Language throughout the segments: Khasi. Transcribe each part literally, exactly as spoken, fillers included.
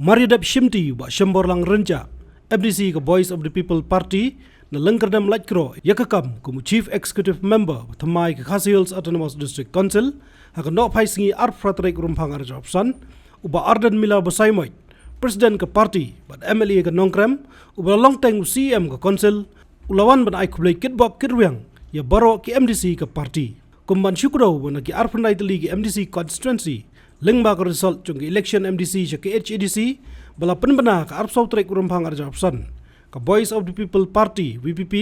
Mar ïadep shimti u Bah Shemborlang Rynjah, M D C ka Voice of the People Party, na Lyngkyrdem Laitkroh, ïa ka kam kum u Chief Executive Member ba thymmai ka Khasi Hills Autonomous District Council, ha ka Nohphaisngi arphew phra tarik Rymphang arhajar arphew san, u Bah Ardent Miller Basaiawmoit, President ka party bad M L A ka Nongkrem, uba la long teng u C E M ka Council, u la wan ban ai khublei kitbok kitrwiang ïa baroh ki M D C ka party. Kum ban shu kdew ba na ki arphew khyndai tylli ki M D C constituency, lyngba ka result jong ka election M D C sha ka H A D C, ba la pynbna ka arphew saw tarik Rymphang arhajar arphew san, ka Voice of the People Party, V P P,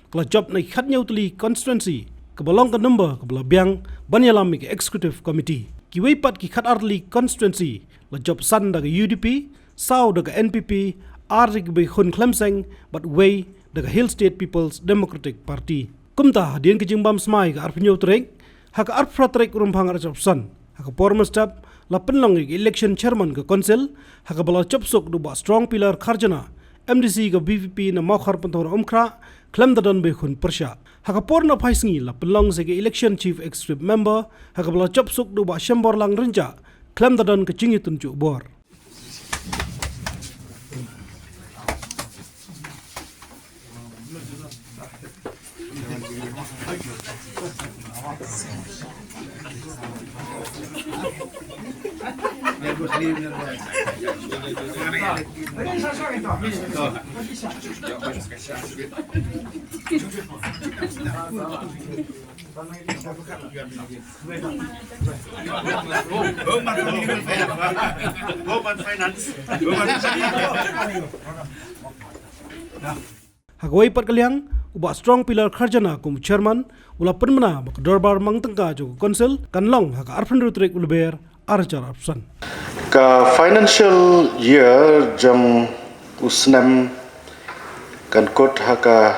ka la jop na ki khathynñiew tylli constituency, kaba long ka number kaba la biang ban ïalam ïa ka Executive Committee. Kiwei pat ki khatar tylli constituency la jop san da ka U D P, saw da ka N P P, ar da ki Baikhun Khlem Seng, bad wei da ka Hill State People's Democratic Party. Kumta, hadien ka jingbam smai ka arphew hynñiew tarik, ha ka arphew phra tarik Rymphang arhajar arphew san, ha ka por mynstep, la pynlong ïa ka election chairman ka Council, ha kaba la jop suk da u Bah Strong Pillar Kharjana, M D C ka V P P na Mawkhar Pynthorumkhrah, khlem da don Baikhun pyrshah. Ha ka por Nohphaisngi la pynlong sa ka election Chief Executive Member, ha kaba la jop suk da u Bah Shemborlang Rynjah, khlem da don ka jingïatynjuh bor. Ha kawei pat ka liang, u Bah Strong Pillar Kharjana kum u chairman, u la pynbna ba ka dorbar mang tyngka jong ka Council kan long ha ka arphew hynriew tarik u Lber arhajar arphew san. Ka financial year jong u snem kan kut ha ka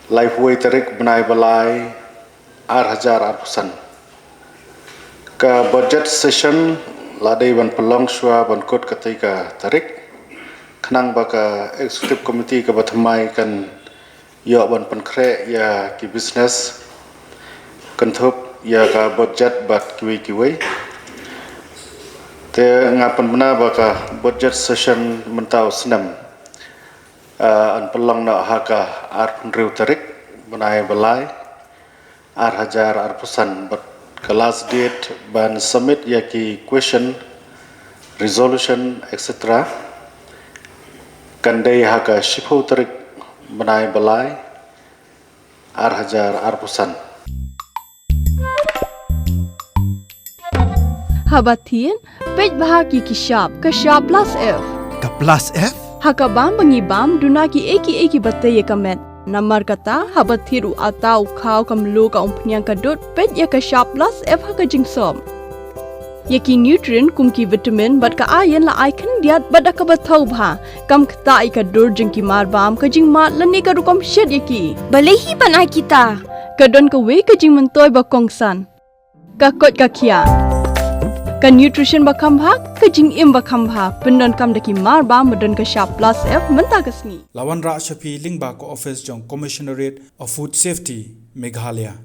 laiphew wei tarik bnai ba lai, arhajar arphew san. Ka budget session la dei ban pynlong shuwa ban kut katei ka tarik, khnang ba ka Executive Committee kaba thymmai kan ïoh ban pynkhreh ïa ki business, kynthup ïa ka budget bad kiwei kiwei. Te nga pynbna ba ka budget session mynta u snem, ah, yn pynlong noh ha ka arphew hynriew tarik bnai ba lai, arhajar arphew san, bad ka last date ban submit ïa ki question, resolution, et cetera kan dei ha ka shiphew tarik bnai ba lai, arhajar arphew san. Haba thied, peit bha ki ki shap, ka shap plus F. Ka plus F? Ha ka bam ba ngi bam, duna ki ei ki ei kiba tei ïa ka met. Namar kata, haba thied u atta u khaw ka mluh ka umphniang ka dud, peit ïa ka shap plus F ha ka jingsop. Ïa ki nutrient kum ki vitamin bad ka iron la ai khyndiat bad da kaba thaw bha. Kam ktah ïa ka dur jong ki marbam, ka jingmad lane ka rukom shet ïa ki. Balei hi ban ai kita? Ka don kawei ka jingmyntoi ba kongsan. Ka koit ka khiah. Ka nutrition ba kham bha, ka jingim ba kham bha. Pyndonkam da ki marbam ba don ka shap plus F mynta ka sngi. La wanrah sha phi lyngba ka office jong Commissionerate of Food Safety, Meghalaya.